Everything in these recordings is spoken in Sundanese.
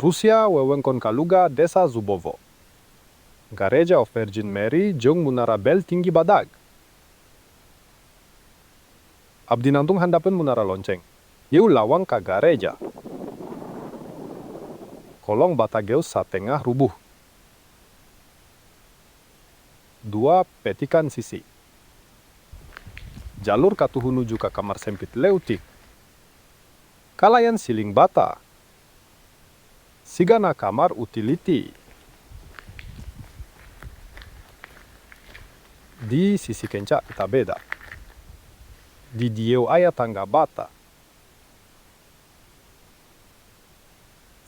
Rusia, wewengkon Kaluga, desa Zubovo. Gareja of Virgin Mary jeung Munara Bel tinggi badag. Abdi nangtung handapeun munara lonceng. Ieu lawang ka gareja. Kolong bata geus satengah rubuh. Dua petikan sisi. Jalur katuhu nuju ka kamar sempit leutik. Kalayan siling bata. Sigana kamar utiliti. Di sisi kenca eta beda. Di dieu aya tangga bata.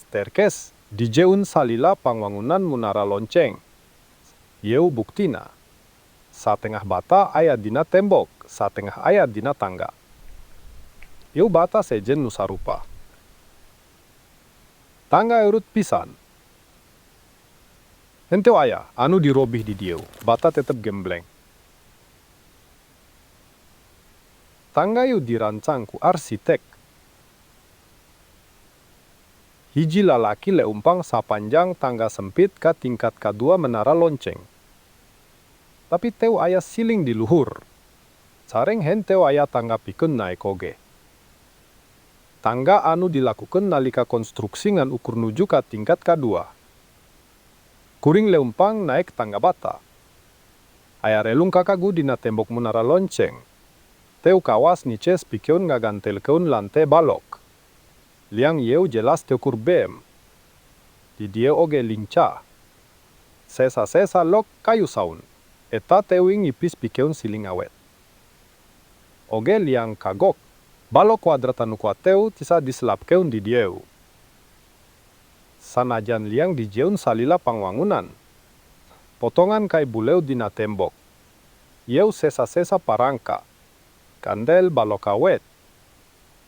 Staircase, dijieun salila pangwangunan munara lonceng. Ieu buktina. Satengah bata aya dina tembok, satengah aya dina tangga. Ieu bata sejen nu sarupa. Tangga eurut pisan. Henteu aya anu dirobih di dieu. Bata tetep gembleng. Tangga ieu dirancang ku arsitek. Hiji lalaki leumpang sapanjang tangga sempit ka tingkat kadua menara lonceng. Tapi teu aya siling di luhur. Sareng henteu aya tangga pikeun naek oge. Tangga anu dilakukeun nalika konstruksi ngan ukur nuju ka tingkat kadua. Kuring leumpang naek tangga bata. Aya relung kakagu dina tembok munara lonceng. Teu kawas niches pikeun ngagantelkeun lante balok. Liang ieu jelas teukur beam. Di dieu oge lincah. Sesa-sesa log kayu saun. Eta teuing ipis pikeun siling awet. Oge liang kagok. Balok kuadrat anu kuat teu tisa diselapkeun di dieu. Sanajan liang dijieun salila pangwangunan. Potongan kai buleu dina tembok. Ieu sesa-sesa parangka. Kandel balok awet.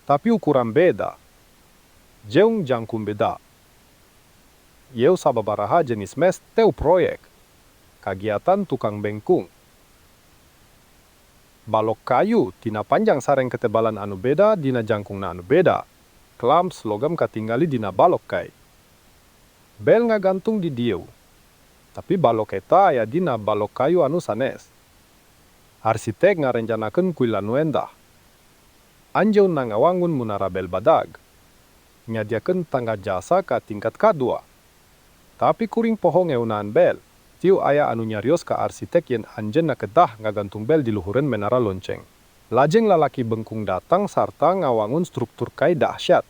Tapi ukuran beda. Jeung jangkung beda. Ieu sababaraha jenis mes teu proyek. Kagiatan tukang bengkung. Balok kayu tina panjang sareng ketebalan anu beda dina jangkungna anu beda. Clamps logam katinggali dina balok kai. Bel ngagantung di dieu. Tapi balok eta aya dina balok kayu anu sanes. Arsitek ngarenjanakeun kuil anu endah. Anjeunna ngawangun munara bel badag. Nyadiakeun tangga jasa ka tingkat kadua. Tapi kuring poho ngeunaan bel. Teu aya anu nyarios ka arsitek yen anjeunna kedah ngagantung bel di luhureun menara lonceng. Lajeng lalaki bengkung datang sarta ngawangun struktur kai dahsyat.